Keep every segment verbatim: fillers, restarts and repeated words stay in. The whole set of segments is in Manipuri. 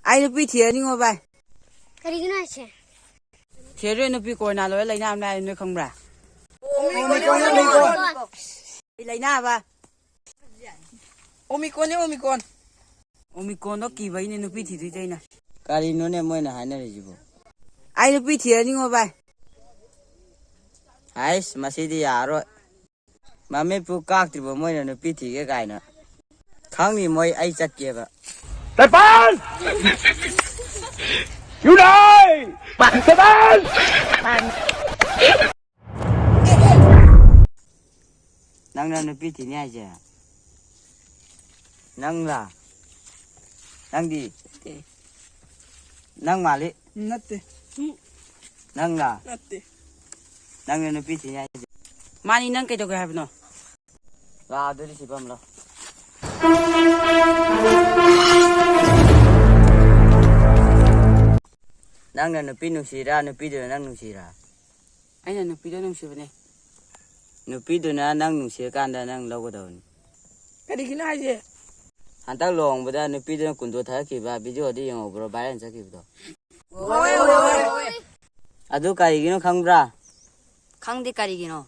ꯑꯩ ꯅꯨꯄꯤ ꯊꯤꯔꯅꯤꯉꯣ ꯚꯥꯏ꯫ ꯀꯔꯤꯒꯤꯅꯣ ꯍꯥꯏꯁꯦ? ꯊꯤꯔꯔꯣꯏ ꯅꯨꯄꯤ, ꯀꯣꯔꯣꯅꯥ ꯂꯣꯏꯔ ꯂꯥꯏꯅꯥ ꯑꯃ ꯂꯥꯛꯑꯦ, ꯅꯣꯏ ꯈꯪꯕ꯭ꯔꯥ? ꯑꯣꯃꯤꯀ꯭ꯔꯣꯟꯅꯦ, ꯑꯣꯃꯤꯀ꯭ꯔꯣꯟ꯫ ꯀꯩ ꯂꯥꯏꯅꯥ ꯍꯥꯏꯕ? ꯑꯣꯃꯤꯀ꯭ꯔꯣꯟꯅꯦ, ꯑꯣꯃꯤꯀ꯭ꯔꯣꯟ꯫ ꯑꯣꯃꯤꯀ꯭ꯔꯣꯟꯗꯣ ꯀꯤꯕꯩꯅꯦ ꯅꯨꯄꯤ ꯊꯤꯗꯣꯏꯁꯦ ꯑꯩꯅ꯫ ꯀꯔꯤꯅꯣꯅꯦ ꯃꯣꯏꯅ ꯍꯥꯏꯅꯔꯤꯁꯤꯕꯣ? ꯑꯩ ꯅꯨꯄꯤ ꯊꯤꯔꯅꯤꯉꯣ ꯚꯥꯏ꯫ ꯍꯥꯏꯁ, ꯃꯁꯤꯗꯤ ꯌꯥꯔꯣꯏ꯫ ꯃꯃꯤꯠꯄꯨ ꯀꯥꯛꯇ꯭ꯔꯤꯕ ꯃꯣꯏꯅ ꯅꯨꯄꯤ ꯊꯤꯒꯦ ꯀꯥꯏꯅ꯫ ꯈꯪꯅꯤ ꯃꯣꯏ ꯑꯩ ꯆꯠꯀꯦꯕ꯫ ꯆꯠꯄꯥꯟ! ꯌꯨꯅꯥꯏ! ꯆꯠꯄꯥꯟ! ꯅꯪꯅ ꯅꯨꯄꯤ ꯊꯤꯅꯤ ꯍꯥꯏꯁꯦ? ꯅꯪꯂꯥ? ꯅꯪꯗꯤ? ꯅꯠꯇꯦ꯫ ꯅꯪ ꯃꯥꯜꯂꯤ꯫ ꯅꯠꯇꯦ꯫ ꯅꯪꯂꯥ? ꯅꯠꯇꯦ꯫ ꯅꯪꯅ ꯅꯨꯄꯤ ꯊꯤꯅꯤ ꯍꯥꯏꯁꯦ? ꯃꯥꯅꯤ, ꯅꯪ ꯀꯩꯗꯧꯒꯦ ꯍꯥꯏꯕꯅꯣ? ꯂꯥꯛꯑꯣ, ꯑꯗꯨꯗꯤ ꯁꯤ ꯐꯝꯂꯣ꯫ ꯅꯪꯅ ꯅꯨꯄꯤ ꯅꯨꯡꯁꯤꯔꯥ, ꯅꯨꯄꯤꯗꯨꯅ ꯅꯪ ꯅꯨꯡꯁꯤꯔꯥ? ꯑꯩꯅ ꯅꯨꯄꯤꯗꯣ ꯅꯨꯡꯁꯤꯕꯅꯦ꯫ ꯅꯨꯄꯤꯗꯨꯅ ꯅꯪ ꯅꯨꯡꯁꯤꯔꯀꯥꯟꯗ ꯅꯪ ꯂꯧꯒꯗꯕꯅꯤ꯫ ꯀꯔꯤꯒꯤꯅꯣ ꯍꯥꯏꯁꯦ? ꯍꯟꯗꯛ ꯂꯨꯍꯣꯡꯕꯗ ꯅꯨꯄꯤꯗꯨꯅ ꯀꯨꯟꯗꯣ ꯊꯥꯗꯈꯤꯕ ꯚꯤꯗꯤꯑꯣꯗꯤ ꯌꯦꯡꯍꯧꯕ꯭ꯔꯣ, ꯚꯥꯏꯔꯦꯜ ꯆꯠꯈꯤꯕꯗꯣ? ꯍꯣꯏ, ꯍꯣꯏ, ꯍꯣꯏ꯫ ꯑꯗꯨ ꯀꯔꯤꯒꯤꯅꯣ ꯈꯪꯕ꯭ꯔꯥ? ꯈꯪꯗꯦ, ꯀꯔꯤꯒꯤꯅꯣ?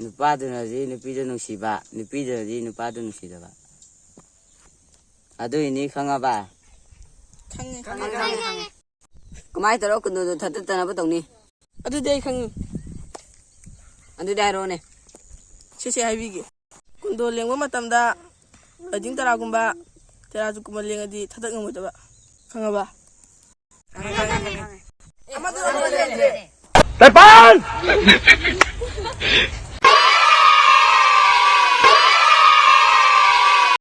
ꯅꯨꯄꯥꯗꯨꯅꯗꯤ ꯅꯨꯄꯤꯗꯣ ꯅꯨꯡꯁꯤꯕ, ꯅꯨꯄꯤꯗꯨꯅꯗꯤ ꯅꯨꯄꯥꯗꯨ ꯅꯨꯡꯁꯤꯗꯕ꯫ ꯑꯗꯨꯏꯅꯤ, ꯈꯪꯉꯕ? ꯈꯪꯉꯦ, ꯈꯪꯉꯦ, ꯈꯪꯉꯦ, ꯈꯪꯉꯦ꯫ ꯀꯃꯥꯏꯅ ꯇꯧꯔ ꯀꯨꯟꯗꯣꯗꯣ ꯊꯥꯗꯠꯇꯅꯕ ꯇꯧꯅꯤ? ꯑꯗꯨꯗꯤ ꯑꯩ ꯈꯪꯉꯤ꯫ ꯑꯗꯨꯗꯤ ꯍꯥꯏꯔꯛꯑꯣꯅꯦ꯫ ꯁꯦ, ꯁꯦ, ꯍꯥꯏꯕꯤꯒꯦ꯫ ꯀꯨꯟꯗꯣ ꯂꯦꯡꯕ ꯃꯇꯝꯗ ꯂꯥꯏꯗꯤꯡ ꯇꯔꯥꯒꯨꯝꯕ, ꯇꯦꯔꯥꯁꯨꯛꯀꯨꯝꯕ ꯂꯦꯡꯉꯗꯤ ꯊꯥꯗꯠ ꯉꯝꯃꯣꯏꯗꯕ꯫ ꯈꯪꯉꯕ? ꯈꯪꯉꯦ, ꯈꯪꯉꯦ, ꯈꯪꯉꯦ꯫ ꯑꯃꯗꯨ, ꯑꯃꯗꯨ ꯂꯦꯡꯗꯦ꯫ ꯆꯠꯄꯥꯟ!